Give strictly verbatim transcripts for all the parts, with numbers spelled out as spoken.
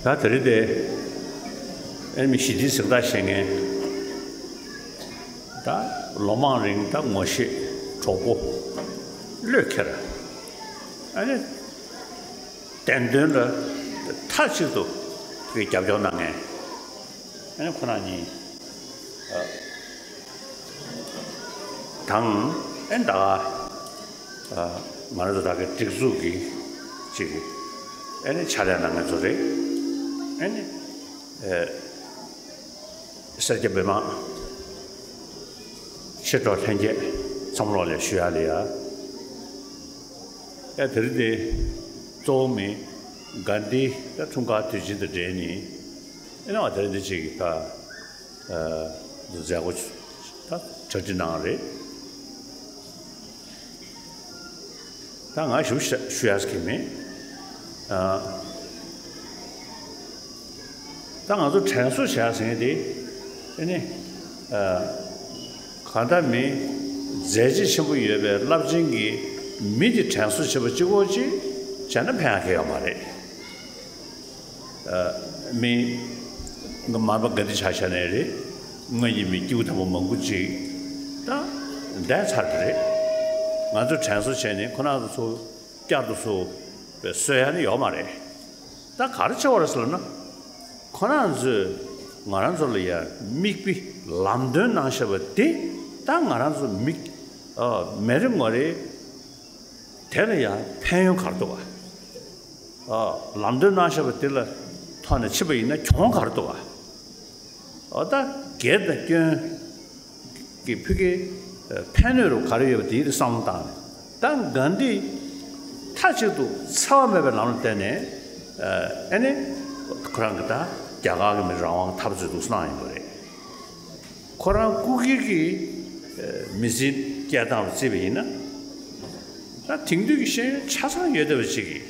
ད་དེ་རིང་དེ་ཨེ་མི་ཞི་བདེའི་གཟེངས་རྟགས་བཞེས་མཁན་ད་ལོ་མང་རིང་ད་ངོ་ཤེས་གྲོགས་པོ་བློས་འཁེལ། ཨ་ནི་བདེན་དོན་ལ་མཐའ་གཅིག་ཏུ་རྒྱབ་སྐྱོར་གནང་མཁན་ཨ་ནི་ཁོ་རང་གཉིས་དང་ཨེ་ད་ང་རང་ཚོ་ད་གི་སྒྲིག་འཛུགས་ཀྱི་ཅིག་ཨེ་ནི་ཕྱག་ལས་གནང་མཁན་ཚོ་རེད། ཨེ་ནི་ཨེ་སེར་སྐྱ་བོད་དམངས་ཕྱི་དྲོ་ལྷན་རྒྱས་ཚང་མ་ལོག་ལས་ཞུ་ཡག་ལ་ཡ། ཨེ་དེ་རིང་འདི་གཙོ་བོ་མི་གྷན་དྷི་ད་འཁྲུངས་སྐར་དུས་ཆེན་དང་འབྲེལ་ནས་ཨེ་ནི་ང་དེ་རིང་འདི་ཅིག་གི་ད་ཨ་མཛད་སྒོ་ད་གྲ་སྒྲིག་གནང་རེད། ད་ང་ཞུ་ཞུ་ཡག་གི་མེད། ཨ་ད་ང་ཚོ་དྲན་གསོ་བྱ་ཟེར་མཁན་དེ་ཨེ་ནི་ཨ་གང་ལྟར་མི་མཛད་རྗེས་ཆེན་པོ་ཡོད་པའི་རླབས་ཆེན་གྱི་མི་དེ་དྲན་གསོ་བྱེད་པ་གཅིག་པོ་གཅིག་བྱས་ན་ཕན་ཡག་གི་ཡོད་མ་རེད། ཨ་མི་མར་པ་གྷན་དྷི་ཆ་བཞག་ནའི་རེད། སྔོན་གྱི་མི་སྐྱེས་བུ་དམ་པ་མང་པོ་ཅིག་ད་འདས་ཚར་གི་རེད། ང་ཚོ་དྲན་གསོ་བྱས་ནས་ཁོ་རང་ཚོ་བསྐྱར་དུ་གསོ་བའི་གསོ་ཡག་ནི་ཡོད་མ་རེད། ད་ག་རེ་བྱེད་པ་རེད་ཟེར་ན། ཁོ་རང་ཚོས་ང་རང་ཚོ་ལ་ཡ་མིག་དཔེ་ལམ་སྟོན་གནང་བཞག་པ་དེ་ད་ང་རང་ཚོ་མིག་ཨ་མི་རེ་ངོ་རེ་དེ་ལ་ཡང་ཕན་ཡོན་ག་རེ་འདུག་ག་ཨ་ལམ་སྟོན་གནང་བཞག་པ་དེ་ལ་ཐོག་ནས་ཕྱིན་པ་ཡིན་ན་གྱོང་ག་རེ་འདུག་ག་ཨ་ད་སྒེར་དང་སྐྱོན་གྱི་ཕ་གིའི་ཕན་གནོད་རུ་ག་རེ་ཡོད་པ་དེའི་བསམ་བློ་བཏང་ནས། ད་གྷན་དྷི་མཐའ་གཅིག་ཏུ་འཚེ་བ་མེད་པའི་ལམ་ལ་བརྟེན་ནས་ཨ་ནི་ཁོ་རང་གི་ད་རྒྱ་གར་གྱི་མི་རང་དབང་འཐབ་རྩོད་འདུག་གནང་ཡོད་པ་རེད། ཁོ་རང་སྐུ་སྒེར་གྱི་མི་ཚེའི་སྐྱེལ་སྟངས་ལ་བརྩིས་པ་ཡིན་ན། ད་དེང་དུས་ཀྱི་ཤེས་ཡོན་ཆ་ཚང་ཡོད་བསྡད་པ་ཅིག་གིས་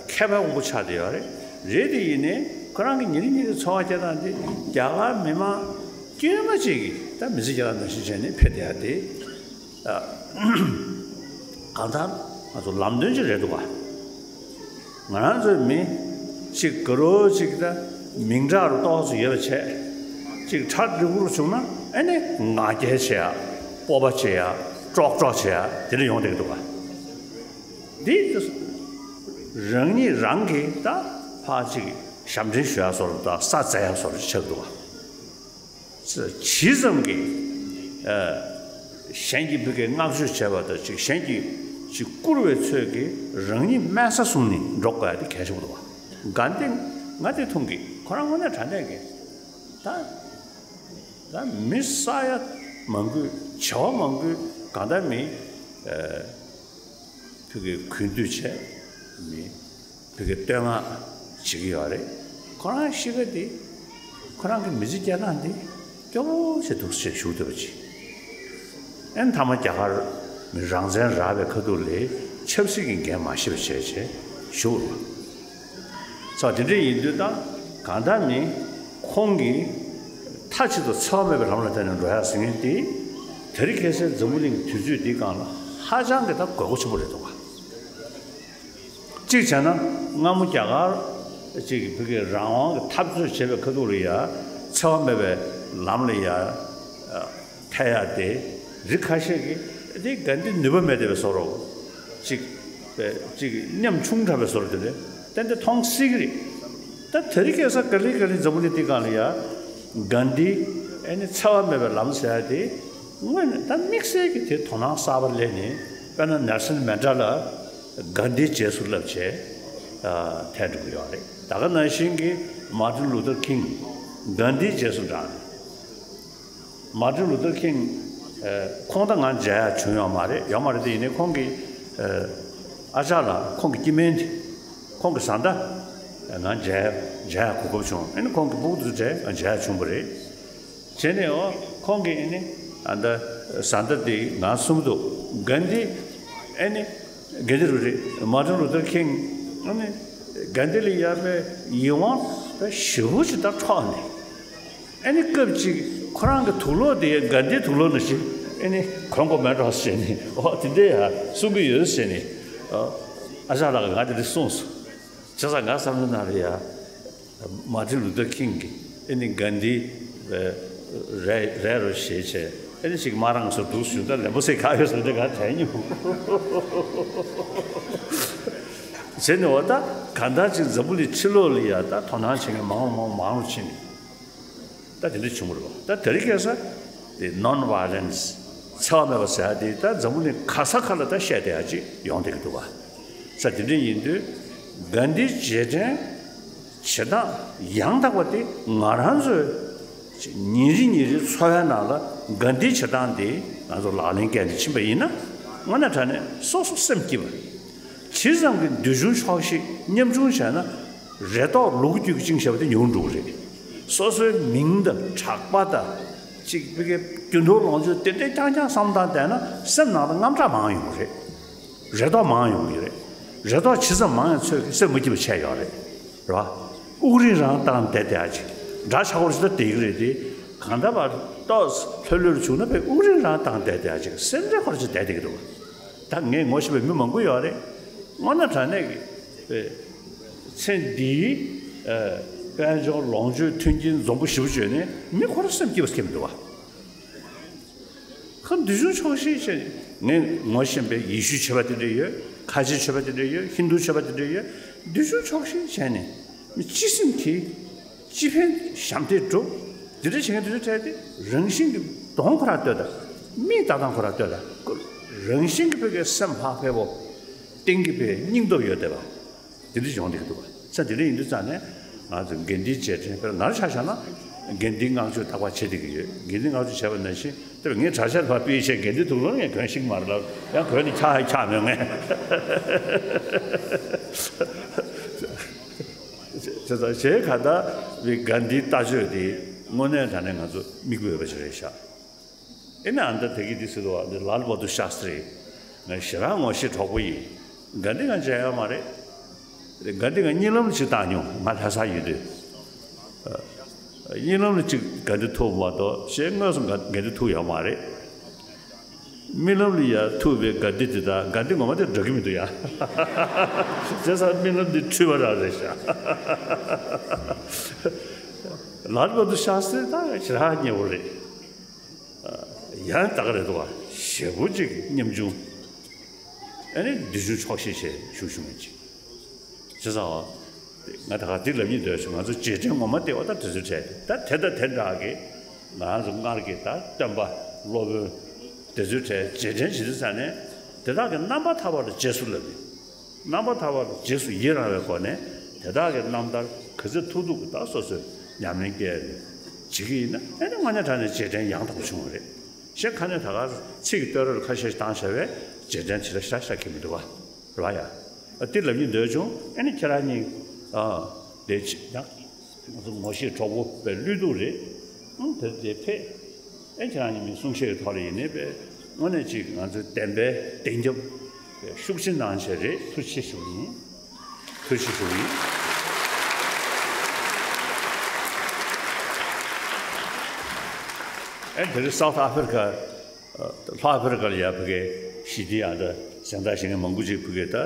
མཁས་པའི་དབང་པོ་ཆགས་བསྡད་ཡོད་རེད། རེད་དེ་ཡིན་ནའི་ཁོ་རང་གི་ཉིན་རེ་ཉིན་རེའི་འཚོ་བ་སྐྱེལ་སྟངས་དེ་རྒྱ་གར་མི་མང་དཀྱུས་མ་ཅིག་གིས་ད་མི་ཚེ་སྐྱེལ་སྟངས་ནང་བཞིན་བྱས་ནས་ཕེབས་བསྡད་ཡ་དེ། གང་ལྟར་ང་ཚོ་ལམ་སྟོན་ཅིག་རེད་འདུག་ག་ང་རང་ཚོའི་མི་གཅིག་དགའ་རོགས་གཅིག་ད་མིང་གྲགས་རུ་ཏོག་ཙམ་ཡོད་པ་བྱས། གཅིག་གྲ་སྒྲིག་པོ་རུ་བྱུང་ན་ཨ་ནི་ང་རྒྱལ་བྱེད་ཡ། སྤོབས་པ་བྱེད་ཡ། ཀྲོག་ཀྲོག་བྱེད་ཡ་དེ་འདྲ་ཡོང་བསྡད་ཀྱི་འདུག་ག་འདི་རང་ཉིད་རང་གིས་ད་ཕར་གཅིག་ཞབས་འདྲེན་ཞུ་ཡ་བཟོ་འདྲ་དང་ས་འཛིན་ཡ་བཟོ་འདྲ་ཆགས་འདུག་ག་ཇི་ཙམ་གྱིས་ཨ་གཞན་གྱི་ཕ་གིའི་བསྔགས་བརྗོད་བྱས་པ་དང་ཅིག་གཞན་གྱིས་ཅིག་བཀུར་བའི་ཚོད་ཀྱིས་རང་ཉིད་དམན་ས་བཟུང་ནས་འགྲོ་དགོས་ཡ་དེ་གལ་ཆེན་པོ་འདུག་ག་གྷན་དྷི་ང་དེ་མཐོང་གི་ཁོ་རང་དངོས་གནས་དྲང་གནས་ཀྱི་ད་ད་མི་བསད་ཡ་མང་པོས་བྱ་བ་མང་པོས་གང་ལྟར་མི་ཨ་ཕ་གིའི་གུས་འདུད་བྱས་མི་ཕ་གིའི་བསྟོད་བསྔགས་བྱེད་ཀྱི་ཡོད་རེད། ཁོ་རང་གཤིས་ཀ་འདི་ཁོ་རང་གི་མི་ཚེ་སྐྱེལ་སྟངས་འདི་སྐྱོ་བོ་ཞིག་འདུག་ཅེས་ཞུ་ཐུབ་པ་ཅིག་ཨེ་མཐའ་མ་རྒྱ་གར་མི་རང་བཙན་རག་པའི་ཁ་ཐུག་ལ་ཆབ་སྲིད་ཀྱི་འགན་མ་བཞེས་པ་བྱས་བྱས་ཞུ་རུ། ཙང་དེ་འདྲ་ཡིན་དུས་ད་གང་ལྟར་ནི་ཁོང་གིས་མཐའ་གཅིག་ཏུ་འཚེ་བ་མེད་པའི་ལམ་ལ་བརྟེན་ནས་འགྲོ་ཡག་ཟེར་མཁན་དེ་དེ་རིང་ཁ་སང་འཛམ་བུ་གླིང་གི་དུས་ཚོད་འདིའི་སྒང་ལ་ཧ་ཅང་གི་ད་དགོས་མཁོ་ཆེན་པོ་རེད་འདུག་ག་གཅིག་བྱས་ན་སྔ་མོ་རྒྱ་གར་གཅིག་གིས་བོད་ཀྱི་རང་དབང་གི་འཐབ་རྩོད་བྱེད་པའི་ཁ་ཐུག་ལ་ཡ་འཚེ་བ་མེད་པའི་ལམ་ལ་ཡ་ཐལ་ཡག་དེ་རིགས་ཁ་ཤས་ཀྱིས་དེ་གྷན་དྷི་ནུས་པ་མེད་བསྡད་པའི་བཟོ་འདྲ་ཅིག་པའི་ཅིག་ཉམ་ཆུང་དྲགས་པའི་བཟོ་འདྲ་དེ་འདྲ་ཏན་ཏན་མཐོང་སྲིད་ཀྱི་རེད། ད་དེ་རིང་ཁ་སང་ག་ལེ་ག་ལེ་འཛམ་བུ་གླིང་འདིའི་སྒང་ལ་ཡ་གྷན་དྷི་ཨེ་ནི་འཚེ་བ་མེད་པའི་ལམ་ཟེར་ཡ་དེ་དངོས་གནས་ད་དམིགས་བསལ་གྱི་དེ་དོ་སྣང་གསར་པ་སླེབས་ནས་དཔེར་ན་ནེལ་སན་མན་ཌེ་ལ་གྷན་དྷིའི་རྗེས་སུ་བསླབ་བྱས་ཐལ་འགྲོ་གི་ཡོད་རེད། ད་ག་ནང་བཞིན་གྱི་མར་ཏིན་ལུ་ཐར་ཁིང་གྷན་དྷིའི་རྗེས་སུ་འབྲངས་ནས། མར་ཏིན་ལུ་ཐར་ཁིང་ཁོང་དང་ང་མཇལ་ཡག་བྱུང་ཡོད་མ་རེད། ཡོད་མ་རེད་དེ་ཡིན་ནའི་ཁོང་གི་ཨ་ཅག་ལགས་ཁོང་གི་སྐྱེ་དམན་དེ་ཁོང་གི་བཟའ་ཟླ་ང་མཇལ་མཇལ་ཡག་གོ་སྐབས་བྱུང་། ཨ་ནི་ཁོང་གི་སྤུ་གུ་དེ་ཚོ་གྲས་ང་མཇལ་ཡག་བྱུང་བ་རེད། བྱས་ནས་འོ་ཁོང་གིས་ཨ་ནི་ཨ་ད་བཟའ་ཟླ་དེ་ང་གསུངས་འདུག་གྷན་དྷི་ཨ་ནི་གྷན་དྷི་རུ་རེད། མར་ཏིན་ལུ་ཐར་ཁིང་ཨ་ནི་གྷན་དྷི་ལ་ཡ་དཔེ་ཡིད་དབང་དཔེ་ཞེ་པོ་ཅིག་ད་འཕྲོག་ནས། ཨ་ནི་སྐབས་གཅིག་ཁོ་རང་གི་དུག་ལོག་དེ་གྷན་དྷིའི་དུག་ལོག་ནང་བཞིན་ཨ་ནི་གོན་དགོས་མེད་འགྲོ་ཟེར་ནས་འོ་དེ་འདྲ་ཡ་གསུང་གི་ཡོད་ཟེར་ནས་ཨ་ཅག་ལགས་ཀྱིས་ང་དེ་འདྲ་གསུངས་སོང་། བྱས་ཙང་ང་བསམ་བློ་ནང་ལ་ཡ་ མར་ཊིན་ལུ་ཐར་ཁིང་གིས་ཨེ་ནི་གྷན་དྷི་རེད་རེད་རོ་ཞེས་བྱས། ཨེ་ནི་ཞིག་མ་རང་སོ་འདུག་ཞུ་ད་ལན་པོ་སེ་ག་ཡོད་སོ་འདི་ག་དྲན་མྱོང་། བྱས་ནས་འོ་ད་གང་ལྟར་ཅིག་འཛམ་བུ་གླིང་ཕྱི་ལོགས་ལ་ཡ་ད་དོ་སྣང་བྱེད་མཁན་མང་རུ་མང་རུ་མང་རུ་ཕྱིན་ནས། ད་དེ་འདྲ་བྱུང་བ་རེད་པ། ད་དེ་རིང་ཁ་སང་དེ་non violence འཚེ་བ་མེད་པ་ཟེར་ཡ་དེ་ད་འཛམ་བུ་གླིང་ག་ས་ག་ལ་ད་བཤད་བསྡད་ཡ་ཅིག་ཡོང་བསྡད་ཀྱི་འདུག་པ། ས་དེ་འདྲ་ཡིན་དུས་གྷན་དྷི་རྗེས་དྲན་བྱེད་སྟངས་ཡང་དག་པ་དེ་ང་རང་ཚོའི་ཉིན་རེ་ཉིན་རེའི་འཚོ་བའི་ནང་ལ་གྷན་དྷི་བྱེད་སྟངས་དེ་ང་ཚོ་ལག་ལེན་བཀལ་ནས་ཕྱིན་པ་ཡིན་ན། དངོས་གནས་དྲང་གནས་སོ་སོ་སེམས་སྐྱིད་པ་རེད། ཇི་ཙམ་གྱི་འདོད་ཆུང་ཆོག་ཤེས་ཉམ་ཆུང་བྱས་ན། རེ་དོགས་ལུ་གུ་རྒྱུད་ཀྱི་བཅིངས་བྱས་པ་དེ་ཉུང་འགྲོ་གི་རེད། སོ་སོའི་མིང་དང་གྲགས་པ་དང་། གཅིག་པའི་གི་རྒྱུ་ནོར་ལོངས་སྤྱོད་དེ་འདྲའི་རྐྱང་རྐྱང་བསམ་སྟངས་བསྡད་ན་སེམས་ནང་ལ་དངངས་སྐྲག་མང་ཡོང་གི་རེད། རེ་དོགས་མང་ཡོང་གི་རེད། རེ་དོགས་ཇི་ཙམ་མང་ཡང་ཚོད་ཀྱིས་སེམས་མ་སྐྱིད་པ་བྱས་ཡོད་རེད། རེད་པ། དབུགས་རིང་རང་བཏང་བསྡད་བསྡད་ཡ་ཅིག་འདྲ་ཆགས་པོ་ཞིག་ད་བསྡད་ཀྱི་རེད་དེ། གང་ལྟར་བར་ཏོག་ཙམ་ལྷོད་ལྷོད་བྱུང་ན་དཔེ་དབུགས་རིང་རང་བཏང་བསྡད་བསྡད་ཡ་ཅིག་སེམས་ཁྲལ་ཁོ་ར་ཅིག་བསྡད་བསྡད་ཀྱི་འདུག་ད་ངས་ངོ་ཤེས་པའི་མི་མང་པོ་ཡོད་རེད། དངོས་གནས་དྲང་གནས་ཀྱི་ཨེ་ཚེ་འདིའི་ཨེ་དཔལ་འབྱོར་ལོངས་སྤྱོད་མཐུན་རྐྱེན་འཛོམས་པོ་ཞེ་པོ་བརྗོད་ནས་མི་ཁོ་ར་སེམས་སྐྱིད་པ་སྐྱེ་མི་འདུག་པ། ཁོ་འདོད་ཆུང་ཆོག་ཤེས་བྱས། ངས་ངོ་ཤེས་པའི་ཡེ་ཤུའི་ཆོས་པ་དེ་འདྲ་ཡོད། ཁ་ཆེའི་ཆོས་པ་དེ་འདྲ་ཡོད། ཧིན་རྡུའི་ཆོས་པ་དེ་འདྲ་ཡོད། འདོད་ཆུང་ཆོག་ཤེས་བྱས་ནས་མི་སྤྱི་སེམས་སྐྱིད། སྤྱི་ཕན་ཞབས་འདེགས་སྒྲུབ། འདི་འདྲ་བྱེད་མཁན་དེ་ཚོའི་གྲས་དེ་རང་བཞིན་གྱི་གདོང་ཁོ་ར་ལྟོས་དང་། མིག་ལྟ་སྟངས་ཁོ་ར་ལྟོས་དང་། རང་བཞིན་གྱི་བོད་སྐད་སེམས་ཕག་ཕེ་པོ། གཏིང་གི་བོད་སྙིང་སྟོབས་ཡོད་བསྡད་པ། དེ་འདྲ་ཡོང་བསྡད་ཀྱི་འདུག་པ། ས་དེ་འདྲ་ཡིན་དུས་ཙང་ནས་ང་ཚོ་དགེ་འདུན་རྗེས་དྲན་དཔེར་ན་ཆ་བཞག་ན་དགེ་འདུན་བསྔགས་བརྗོད་དག་པ་བྱེད་བསྡད་ཀྱི་ཡོད། དགེ་འདུན་བསྔགས་བརྗོད་བྱས་པ་ནང་བཞིན་དེ་ངས་གྲྭ་ཤག་ཕར་ཕུད་བྱས་དགེ་འདུན་ཐུགས་ལོང་ངས་གོན་ཤེས་ཀྱི་མ་རེད་ལབ་ཡང་གོན་ནས་འཁྱག་ཡང་འཁྱག་མེད་ངས། བྱས་ཙང་གཞན་གང་ལྟར་བའི་གྷན་དྷིའི་ལྟ་སྤྱོད་དེ་དངོས་གནས་དྲང་གནས་ང་ཚོ་མིག་དཔེ་འོས་པ་ཞིག་རེད་ཤག་ཨེ་ནི་ཨ་མདའ་དེ་གི་འདི་ཟེར་དུས་འདི་ལཱལ་བྷ་དུར་ཤཱསྟྲི། ང་ཞེ་དྲག་ངོ་ཤེས་གྲོགས་པོ་ཡིན། གྷན་དྷི་ང་མཇལ་ཡོད་མ་རེད། གྷན་དྷི་ང་གཉིད་ལམ་ལ་ཅིག་བཏང་མྱོང་ང་ལྷ་སར་ཡོད་དུས། གཉིད་ལམ་ལ་ཅིག་གྷན་དྷི་ཐུག་མ་གཏོགས་གཞན་དངོས་སུ་གྷན་དྷི་ཐུག་ཡོད་མ་རེད། རྨི་ལམ་ལ་ཡ་ཐུག་པའི་གྷན་དྷི་དེ་དང་གྷན་དྷི་ངོ་མ་དེ་འདྲ་གི་མི་འདུག་ཡ། བྱས་ཙང་རྨི་ལམ་འདི་འཁྲུལ་པ་རང་རེད་ཤག་ལཱལ་བྷ་དུར་ཤཱསྟྲི་ད་ཞེ་དྲག་མཉེས་པོ་རེད། ཡང་དག་རེད་འདུག་བ། ཞེ་པོ་ཅིག་ཉམ་ཆུང་། ཨ་ནི་འདོད་ཆུང་ཆོག་ཤེས་བྱས་བཞུགས་བཞུགས་མི་ཅིག་བྱས་ཙང་ང་ད་ག་འདི་ལབ་སྙིང་འདོད་བྱུང་། ང་ཚོ་རྗེས་དྲན་ངོ་མ་དེ་བ་ད་དེ་ཚོའི་གྲས་ད་དེ་དང་དེ་འདྲ་གི་ང་ཚོ་སྔར་གྱི་ད་སྟོན་པ་སློབ་དཔོན་དེ་ཚོའི་གྲས་རྗེས་དྲན་བྱེད་དུས་ཙང་ནས་དེ་དག་གི་རྣམ་པ་ཐར་པ་ལ་རྗེས་སུ་ལབ་ནས། རྣམ་པ་ཐར་པ་ལ་རྗེས་སུ་ཡི་རང་བའི་སྒོ་ནས་དེ་དག་གི་རྣམ་ཐར་ག་ཚོད་ཐུབ་ཐུབ་ཀྱི་ད་སོ་སོས་ཉམས་ལེན་བསྐྱལ་ནས་བྱེད་ཀྱི་ཡིན་ན་ཨེ་ནི་དངོས་གནས་དྲང་གནས་རྗེས་དྲན་ཡང་དག་པ་བྱུང་བ་རེད། གཞན་ཁ་ནས་ད་ག་ཚིག་གི་བསྟོད་ར་ལ་ཁ་ཤས་ཤིག་བཏང་བྱས་པས་རྗེས་དྲན་དེ་འདྲ་ཤ་ཤ་གི་མི་འདུག་བ། རེད་བ་ཡ། ཨ་དེ་ལབ་སྙིང་འདོད་བྱུང་། ཨེ་ནི་ཁྱེད་རང་གཉིས་ཨ་དེ་ཅི་ཡང་ང་ཚོ་ངོ་ཤེས་གྲོགས་པོ་དཔེ་བློས་གཏོང་རེད། ཨང་དེར་དེ་ཕེབས། ཨེ་ཁྱེད་རང་གཉིས་མིན་གསུང་བཤད་ཀྱི་ཐོག་ལ་ཡིན་ནའི་དཔེ་དངོས་གནས་ཅིག་ང་ཚོའི་བདེན་པའི་བདེན་རྒྱབ་དཔེ་ཤུགས་ཆེ་གནང་བྱས་རེད། ཐུགས་རྗེ་ཆེ་ཞུ་གི་ཡིན། ཐུགས་རྗེ་ཆེ་ཞུ་གི་ཡིན། ཨེ་དེ་རིང་སའུ་ཐི་ཨ་ཕི་རི་ཀ་ལྷོ་ཨ་ཕི་རི་ཀ་ལ་ཡ་ཕ་གིའི་ཞི་བདེའི་ཨ་འདྲ་གཟེངས་རྟགས་བཞེས་མཁན་མང་པོ་ཅིག་ཕ་གིའི་ད་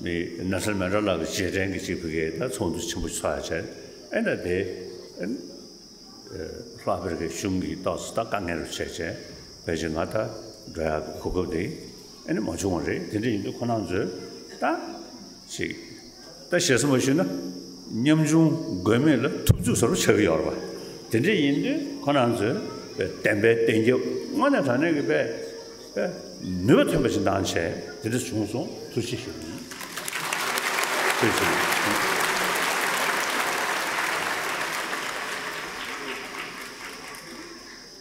མི་ནེལ་སོན་མན་ཌེ་ལ་གི་རྗེས་དྲན་གྱི་ཅིག་ཕ་གིའི་ད་ཚོགས་འདུ་ཆེན་པོ་ཚོགས་ཡ་བྱས། ཨེ་ད་དེ་ཨེ་ལྷོ་ཨ་ཕི་རི་ཀའི་གཞུང་གིས་ཏོག་ཙམ་ད་དཀའ་ངལ་རུ་བྱས་བྱས་ཕལ་ཆེར་ང་ད་འགྲོ་ཡག་གི་གོ་སྐབས་དེ་ཨེ་ནི་མ་བྱུང་བ་རེད། དེ་འདྲ་ཡིན་དུས་ཁོ་རང་ཚོས་ད་ཅིག་ད་ཞེ་ས་མ་ཞུས་ན། ཉམ་ཆུང་དགོས་མེད་ལ་ཐུབ་ཚོད་ཟེར་བ་ཆགས་ཀྱི་ཡོད་རེད་པ། དེ་འདྲ་ཡིན་དུས་ཁོ་རང་ཚོས་བདེན་པའི་བདེན་རྒྱབ་དངོས་གནས་དྲང་གནས་ཀྱི་དཔེ་དཔེ་ནུས་པ་ཐོན་པ་ཞིག་གནང་བྱས་དེ་འདྲ་བྱུང་སོང་། ཐུགས་རྗེ་ཆེ་ཞུ་གི་ཡིན། ཐུགས་རྗེ་ཆེ།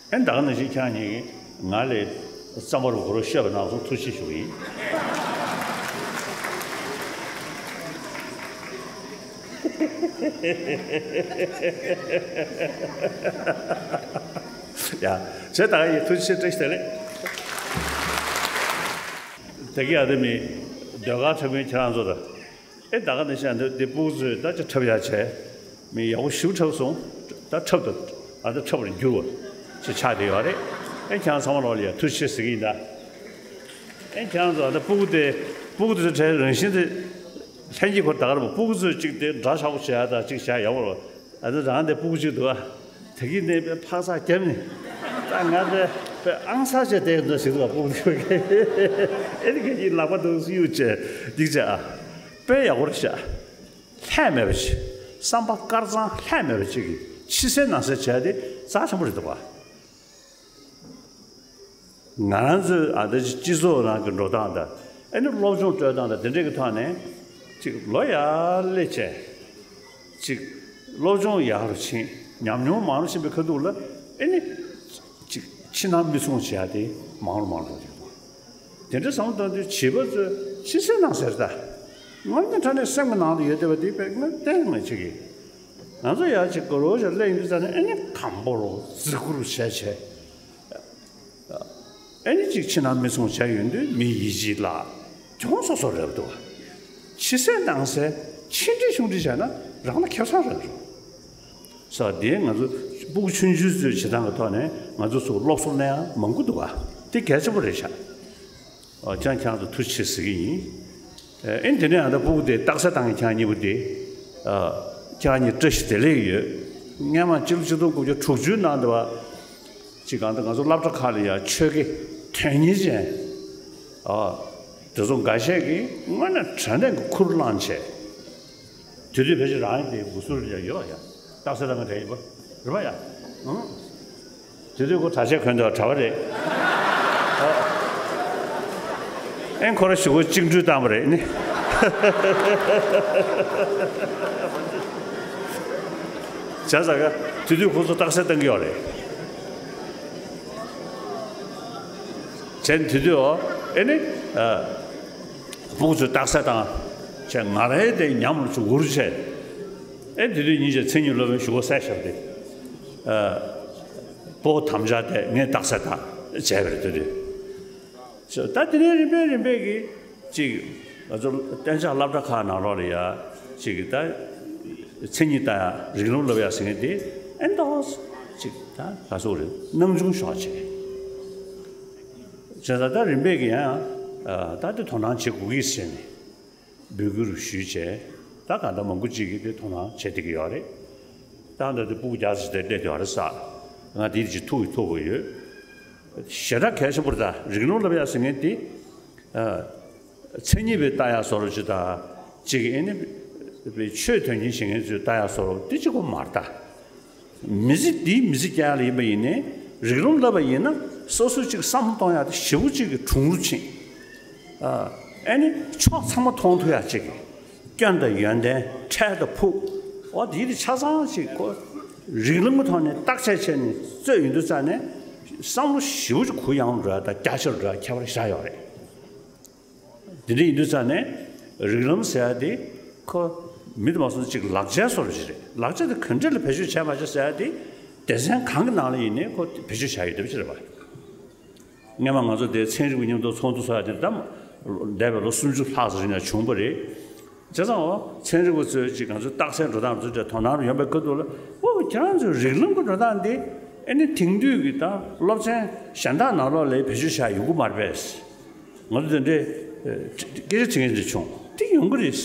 ཨེ་ད་ག་ནང་བཞིན་ཁྱེད་རང་གཉིས་ཀྱིས་ང་ལ་རྩམ་པ་རུ་གོ་རུ་བཤད་པ་གནང་སོང་། ཐུགས་རྗེ་ཆེ་ཞུ་གི་ཡིན། ཡ། བྱས་ད་ག་ཡིན། ཐུགས་རྗེ་ཆེ། བཀྲ་ཤིས་བདེ་ལེགས། ད་གི་ཨ་ད་མི་ཟློས་གར་འཁྲབ་མཁན་ཁྱེད་རང་ཚོ་དང་། ཨེ་ད་ག་ནས་བཤད་འདི་འདི་སྤུ་གུ་ཚོས་ད་ཅི་འཁྲབ་ཡག་བྱས། མི་ཡག་པོ་ཞིག་འཁྲབ་སོང་། ད་འཁྲབ་ད་ཨ་ད་འཁྲབ་པར་འགྱུར་བ་ཞིག་ཆགས་བསྡད་ཡོད་རེད། ཨེ་ཁྱེད་རང་ཚང་མ་ལོག་ལ་ཡ་ཐུགས་རྗེ་ཆེ་ཟེར་གྱི་ཡིན་ད། ཨེ་ཁྱེད་རང་ཚོ་ཨ་ད་སྤུ་གུ་དེ་སྤུ་གུ་དེ་ཚོ་གྲས་རང་བཞིན་དེ་ ལྷན་རྒྱས་ཁོ་ད་གར་སྤུ་གུ་ཚོས་གཅིག་དེ་འདྲ་ཤག་པོ་བྱས་ད་གཅིག་བྱས་ཡག་པོ་རེད། ཨ་ནི་རང་དེ་སྤུ་གུ་གཅིག་འདུག་ཨ། དེ་གིས་ནས་དཔེ་འཕག་འཚག་བརྒྱབ་ནས། ད་ང་དེ་དཔེ་ཨང་གསར་བྱས་བསྡད་འདུག་ཟེར་འདུག་ཨ། སྤུ་གུ་དེ་ཨེ་ནི་ཁྱེད་ཀྱིས་ལག་པ་འདུག་གཡུག་བྱས་འདི་བྱས་ཨ། དཔེ་ཡག་པོ་རེད་ཤག་ལྷད་མེད་པ་ཅིག་བསམ་པ་དཀར་གཙང་ལྷད་མེད་པ་ཅིག་གིས་ཕྱི་གསལ་ནང་གསལ་བྱས་ཏེ་རྩ་ཆེན་པོ་རེད་འདུག་བ། ང་རང་ཚོའི་ཨ་ད་སྤྱི་ཚོགས་ནང་གི་འགྲོ་སྟངས་དང་། ཨ་ནི་སློབ་སྦྱོང་སྤྲོད་སྟངས་དང་དེ་འདྲས་ཀྱི་ཐོག་ནས་ཅིག་ལོ་ཡར་སླེབས་བྱས། ཅིག་སློབ་སྦྱོང་ཡག་རུ་ཕྱིན། ཉམས་མྱོང་མང་རུ་ཕྱིན་པའི་ཁ་ཐུག་ལ་ཨ་ནི་ཅིག་ཕྱི་ནང་མི་མཚུངས་བྱས་ཏེ་མང་རུ་མང་རུ་འགྲོ་གི་འདུག་དེ་འདྲ་བསམ་བློ་བཏང་དུས་བྱིས་པ་ཚོས་ཕྱི་གསལ་ནང་གསལ་ད། དངོས་གནས་དྲང་གནས་སེམས་ཀྱི་ནང་དུ་ཡོད་བསྡད་པ་དེ་དཔེ་ང་གཏན་ནས་མི་བྱེད་ཀྱི། ང་ཚོ་ཡར་ཅིག་གོ་རོ་ཞིག་སླེབས་ཡོང་དུས་ཙ་ནས་ཨ་ནི་གམ་པོ་རུ་རྫི་གུ་རུ་བྱས་བྱས། ཨ་ནི་ཅིག་ཕྱི་ནང་མི་མཚུངས་བྱས་ཡོང་དུས་མི་ཡིད་ཆེས་ལ་གྱོང་སོ་སོ་རེད་འདུག་ཕྱི་གསལ་ནང་གསལ་ཕྱི་འདྲི་ཤུང་འདྲི་བྱས་ན་རང་ལ་ཁེ་བཟང་རེད་འགྲོ། ས་དེ་ང་ཚོ་སྤུ་གུ་ཆུང་ཆུང་ཚོའི་བྱེད་སྟངས་ཀྱི་ཐོག་ནས་ང་ཚོ་ཚོ་སློབ་གསོ་གནང་ཡ་མང་པོ་འདུག་ག་དེ་གལ་ཆེན་པོ་རེད་ཤག་ཨ། ཁྱེད་ཁྱེད་ཚོ་ཐུགས་རྗེ་ཆེ་ཟེར་གྱི་ཡིན། ཨ། ཨེ་འདི་ནས་ཨ་ད་སྤུ་གུ་དེ་རྟགས་གསལ་བཏང་གི་ཁྱེད་གཉིས་པོ་དེ། ཨ། ཁྱེད་གཉིས་བཀྲ་ཤིས་བདེ་ལེགས་ཡོད། སྔོན་མ་སྤྱི་ལོ་ཆིག་སྟོང་དགུ་བརྒྱ་དྲུག་ཅུའི་ནང་དུ་བ། ཅིག་གང་ལྟར་ང་ཚོ་སློབ་གྲྭ་ཁག་ལ་ཡ་ཆོས་དགེ་དོན་གཉེར་ཅན། ཨ། དེ་ཚོ་འགའ་ཤས་ཀྱིས་དངོས་གནས་དྲང་གནས་ཀྱི་ཁུར་བླངས་བྱས། དེ་དུས་ཕལ་ཆེར་རང་ཡིན་ཏེ་འགུ་ཟུར་ཡ་ཡོད་པ་ཡ། རྟགས་གསལ་ལ་ང་འདྲ་ཡིན་པ། རེད་པ་ཡ། ཨང་། དེ་དུས་ཁོ་གྲྭ་ཆས་གོན་འདུག་གྲྭ་པ་རེད། ཨ། ཨེ་ཁོ་ར་གཞུག་གུ་གཅིག་འགྲུལ་བཏང་པ་རེད་ནི། བྱས་ཙང་ག་དེ་དུས་ཁོ་ཚོ་རྟགས་གསལ་བཏང་གི་ཡོད་རེད། བྱས་ནས་དེ་དུས་ཨོ། ཨེ་ནི། ཨ། སྤུ་གུ་ཚོས་རྟགས་གསལ་བཏང་། བྱས་ང་རའི་དེ་ཉམས་ལ་ཚུར་འུར་བྱས། ཨེ་དེ་དུས་ཉིན་ཞག་མཚན་ཉིད་སློབ་དཔོན་ཞུ་སྒོ་གསལ་བཞག་སྟེ། ཨ། སྤོ་དམ་བཅའ་དེ་ངས་རྟགས་གསལ་བཏང་བྱས་པ་རེད་དེ་དུས། ད་དེ་ནས་རིམ་པས་རིམ་པས་ཀྱིས་ཅིག་ང་ཚོ་གཏན་འཇགས་སློབ་གྲྭ་ཁག་ནང་ལོགས་ལ་ཡ་ཅིག་ད་མཚན་ཉིད་ལྟ་ཡ་རིགས་ལམ་སློབ་ཡ་ཟེར་མཁན་དེ་ཨེ་འདྲ་ཅིག་ད་ག་ཟེར་རེད། སྣང་ཆུང་ཤོར་བྱས། བྱས་ཙང་ད་རིམ་པས་ཀྱི་ཡང་ད་དེ་དོ་སྣང་བྱེད་དགོས་ཀྱི་ཟེར་ནས་འབོད་སྐུལ་ཞུས་བྱས། ད་གང་ལྟར་མང་པོ་ཅིག་གིས་དེ་དོ་སྣང་བྱེད་བསྡད་ཀྱི་ཡོད་རེད། ད་ལྟ་དེ་སྤུ་གུ་རྒྱགས་ཟེར་ཏེ་སླེབས་ཡོད་རེད་ས། ང་དེ་ཅིག་ཐུག་གི་ཐུག་གི་ཡོད། ཞེ་དྲག་གལ་ཆེན་པོ་རེད། ད་རིགས་ལམ་སློབ་ཡ་ཟེར་མཁན་དེ། མཚན་ཉིད་པའི་ལྟ་ཡག་བཟོ་འདྲ་ཅིག་དང་། གཅིག་ཨེ་ནི་ཆོས་དོན་གཉེར་བྱེད་མཁན་ཚོའི་ལྟ་ཡག་བཟོ་འདྲ་དེ་གཅིག་པོ་མ་རེད་ད། མི་ཚེ་འདིའི་མི་ཚེ་སྐྱེལ་ཡག་ལ་ཡིན་པ་ཡིན་ནའི་རིགས་ལམ་བསླབ་པ་ཡིན་ན་སོ་སོའི་གཅིག་བསམ་བློ་གཏོང་ཡག་དེ་ཞེ་པོ་གཅིག་གི་གྲུང་རུ་ཕྱིན། ཨ་ནི་ཕྱོགས་ཚང་མ་མཐོང་ཐུབ་ཡག་གཅིག་གི་སྐྱོན་དང་ཡོན་ཏན་འཕྲལ་དང་ཕུགས། འོ་དེ་དེ་ཆ་ཚང་གཅིག་ཁོ་རིགས་ལམ་གྱི་ཐོག་ནས་བརྟག་དཔྱད་བྱས་ནས་རྩོད་ཡོང་དུས་ཙ་ནས་བསམ་བློ་ཞེ་པོ་གཅིག་གུ་ཡངས་འགྲོ་ཡག་དང་རྒྱ་ཆེར་འགྲོ་ཡག་ཁྱད་པར་བཞག་ཡོད་རེད། དེ་འདྲ་ཡིན་དུས་ཙང་ནས་རིགས་ལམ་ཟེར་ཡ་དེ་ཁོ་མི་དུ་མ་སོང་ཅིག་ལག་ཆའི་བཟོ་འདྲ་ཅིག་རེད། ལག་ཆ་དེ་ག་འདྲ་ལ་བེད་སྤྱོད་བྱས་མ་བྱས་ཟེར་ཡ་དེ་སྡེ་ཚན་གང་གི་ནང་ལ་ཡིན་ནའི་ཁོ་བེད་སྤྱོད་བྱ་ཡོད་བསྡད་པ་ཅིག་རེད་པ། སྔོན་མ་ང་ཚོ་དེ་ཚན་རིག་པའི་མཉམ་དུ་ཚོགས་འདུ་ཚོགས་ཡ་དེ་ད་འདས་པའི་ལོ་སུམ་ཅུ་ལྷག་ཙམ་རིང་ལ་བྱུང་བ་རེད། བྱས་ཙང་འོ་ཚན་རིག་པ་ཚོས་ཅིག་ང་ཚོ་རྟགས་གསལ་འགྲོ་སྟངས་ཚོ་དེ་དོ་སྣང་ཡོད་པའི་ཁ་ཐུག་ལ་འོ་ཁྱེད་རང་ཚོའི་རིགས་ལམ་གྱི་འགྲོ་སྟངས་དེ་ཨེ་ནི་དེང་དུས་ཀྱི་ད་སློབ་ཚན་གཞན་དག་ནང་ལོགས་ལ་བེད་སྤྱོད་བྱ་ཡོང་གི་མ་རེད་པས། ང་ཚོ་དེ་འདྲའི་ཨེ་སྐད་ཆ་དྲི་མཁན་ཅིག་བྱུང་། དེ་ཡོང་གི་རེད།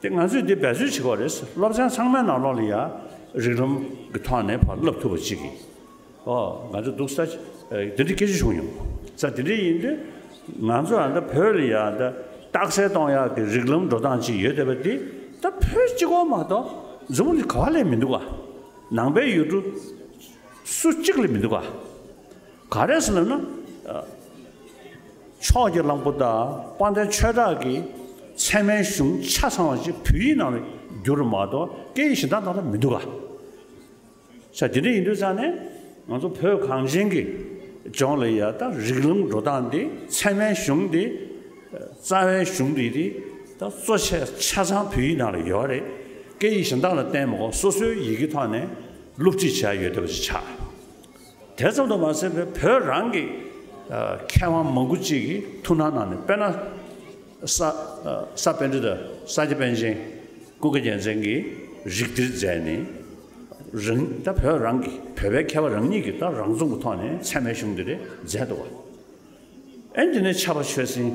དེ་ང་ཚོས་དེ་འབད་རྩོལ་བྱེད་དགོས་རེད། སློབ་ཚན་ཚང་མའི་ནང་ལོགས་ལ་ཡ་རིགས་ལམ་གྱི་ཐོག་ནས་ཕར་བསླབ་ཐུབ་པ་ཅིག་གིས། ཨོ་ང་ཚོ་འདུག་ས་ཨེ་དེ་འདྲའི་སྐད་ཆ་བྱུང་ཡོང་། ས་དེ་འདྲ་ཡིན་དུས་ང་ཚོ་ཨ་ད་བོད་ལ་ཡ་ད་རྟགས་གསལ་གཏོང་ཡག་གི་རིགས་ལམ་འགྲོ་སྟངས་ཅིག་ཡོད་བསྡད་པ་འདི་ད་བོད་གཅིག་པོ་མ་གཏོགས་འཛམ་བུ་གླིང་ག་པ་ལ་མི་འདུག་ག་ནང་པའི་ཡུལ་གྲུ་སུ་གཅིག་ལ་མི་འདུག་ག་ག་རེ་ཟེར་ལབ་ན། ཨ། ཕྱོགས་ཀྱི་གླང་པོ་དང་དཔལ་ལྡན་ཆོས་གྲགས་ཀྱིས་ཚད་མའི་གཞུང་ཆ་ཚང་བ་ཅིག་བོད་ཡིག་ནང་ལ་བསྒྱུར་མ་གཏོགས་སྐད་ཡིག་གཞན་དག་ནང་ལ་མི་འདུག་ག་ས་དེ་འདྲ་ཡིན་དུས་ཙང་ནས་ང་ཚོ་བོད་གངས་ཅན་གྱི་ལྗོངས་ལ་ཡ་ད་རིགས་ལམ་འགྲོ་སྟངས་འདི་ཚད་མའི་གཞུང་འདི་རྩ་བའི་གཞུང་འདི་འདི་ད་གཙོ་ཆེ་ཆ་ཚང་བོད་ཡིག་ནང་ལ་ཡོད་རེད། སྐད་ཡིག་གཞན་དག་ལ་བརྟེན་མ་དགོས་སོ་སོའི་ཡི་གེ་ཐོག་ནས་སློབ་ཁྲིད་བྱས་ཡོད་བསྡད་པ་ཅིག་ཆགས། དེ་ཙམ་དུ་མ་ཟད་པའི་བོད་རང་གི་ཨ། མཁས་དབང་མང་པོ་ཅིག་གིས་ཐུགས་སྣང་གནང་ནས། དཔེར་ན་ས་ཨ། ས་པཎྜི་ཏ་ས་སྐྱ་པཎ་ཆེན་ཀུན་དགའ་རྒྱལ་མཚན་གྱིས་རིགས་གཏེར་མཛད་ནས། རང་ད་བོད་རང་གི་བོད་པའི་མཁས་པ་རང་ཉིད་ཀྱིས་ད་རང་རྩོམ་གྱི་ཐོག་ནས་ཚད་མའི་གཞུང་འདི་རེད་མཛད་འདུག་བ། ཨེ་འདི་ནས་ཕྱྭ་པ་ཆོས་སེང་།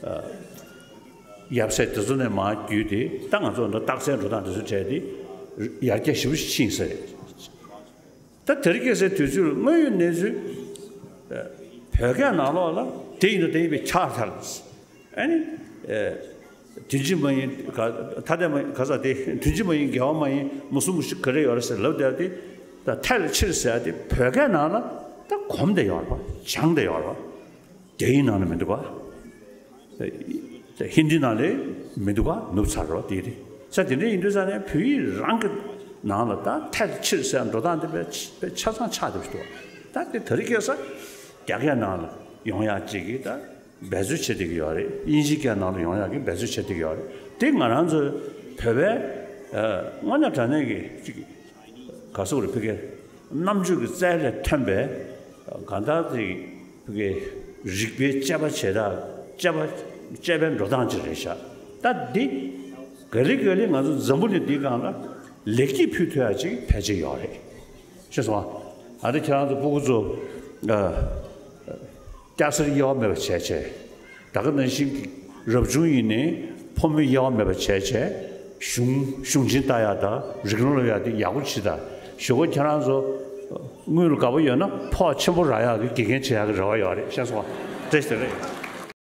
ཨ། ཡབ་སྲས་དེ་ཚོ་ནས་མར་བརྒྱུད་དེ། ད་ང་ཚོ་འདི་རྟགས་གསལ་འགྲོ་སྟངས་དེ་ཚོ་བྱས་ཏེ་ཡར་རྒྱས་ཞེ་པོ་ཞིག་ཕྱིན་ས་རེད། ད་དེ་རིང་ཁ་སང་དུས་ཚོད་ལ་དངོས་ཡོད་གནས་ཚུལ་བོད་སྐད་ནང་ལོགས་ལ་དེ་ཡིན་ན་དེ་ཡིན་པའི་ཆགས་ཚར། ཨ་ནི། དུས་ཕྱིས་མ་ཡིན་ག་ཐ་དད་མ་ཡིན་ག་ས་དེ་དུས་ཕྱིས་མ་ཡིན་རྒྱལ་བ་མ་ཡིན་མུ་གསུམ་མུ་བཞི་ག་རེ་ཡོད་རེད་ཟེར་ལབ་བསྡད་དེ། ད་ཐལ་ཕྱིར་ཟེར་དེ་བོད་སྐད་ནང་ལ་ད་གོམས་བསྡད་ཡོད་རེད་པ། སྦྱངས་བསྡད་ཡོད་རེད་པ། རྒྱ་ཡིག་ནང་ལ་མི་འདུག་ག་ཧིན་དི་ནང་ལ་མི་འདུག་ག་ནུབ་ཚར་རོ་དེ་རེད། ས་དེ་འདྲ་ཡིན་དུས་ས་ནས་བོད་ཡིག་རང་གི་ནང་ལ་ད་ཐལ་ཕྱིར་ཟེར་འགྲོ་སྟངས་དེ་དཔེ་ཆ་ཚང་ཆགས་བསྡད་པ་ཞིག་འདུག་ད་དེ་དེ་རིང་ཁ་སང་རྒྱ་སྐད་ནང་ལ་ཡོང་ཡག་ཅིག་གིས་ད་འབད་རྩོལ་བྱེད་བསྡད་ཀྱི་ཡོད་རེད། དབྱིན་ཇིའི་སྐད་ནང་ལ་ཡོང་ཡག་གི་འབད་རྩོལ་བྱེད་བསྡད་ཀྱི་ཡོད་རེད། དེ་ང་རང་ཚོའི་བོད་པའི་དངོས་གནས་དྲང་གནས་ཀྱི་ཅིག་ག་སོག་རེད། ཕ་གི་རྣམ་དཔྱོད་ཀྱི་རྩལ་ལས་ཐོན་པའི་གང་ལྟར་དེ་ཕ་གི་རིག་པའི་དཔྱད་པ་བྱེད་སྟངས། དཔྱད་པ་དཔྱད་པའི་འགྲོ་སྟངས་ཅིག་རེད་ཤག་ད་འདི་ག་ལེ་ག་ལེ་ང་ཚོ་འཛམ་བུ་གླིང་འདིའི་སྒང་ལ་ལེགས་སྐྱེས་ཕུལ་ཐུབ་ཡག་ཅིག་ཕལ་ཆེར་ཡོད་རེད། ཤེས་སོང་ཨ། ཨ་ནི་ཁྱེད་རང་ཚོ་སྤུ་གུ་ཚོ་སྐྱ་སེར་དབྱེ་བ་མེད་པ་བྱས་བྱས། ད་ག་ནང་བཞིན་གྱི་རབ་བྱུང་ཡིན་ནའི་ཕོ་མོ་དབྱེ་བ་མེད་པ་བྱས་བྱས། གཞུང་གཞུང་ཆེན་ལྟ་ཡག་དང་རིག་ལམ་སློབ་ཡག་དེ་ཡག་པོ་བྱེད་དང་། གཞུག་གུ་ཁྱེད་རང་ཚོ་དངུལ་ལ་དགའ་པོ་ཡོད་ན་ཕོགས་ཆེན་པོ་རག་ཡག་གི་དགེ་རྒན་བྱེད་ཡག་གི་རེ་བ་ཡོད་རེད། ཤེས་སོང་ཨ། བཀྲ་ཤིས་བདེ་ལེགས།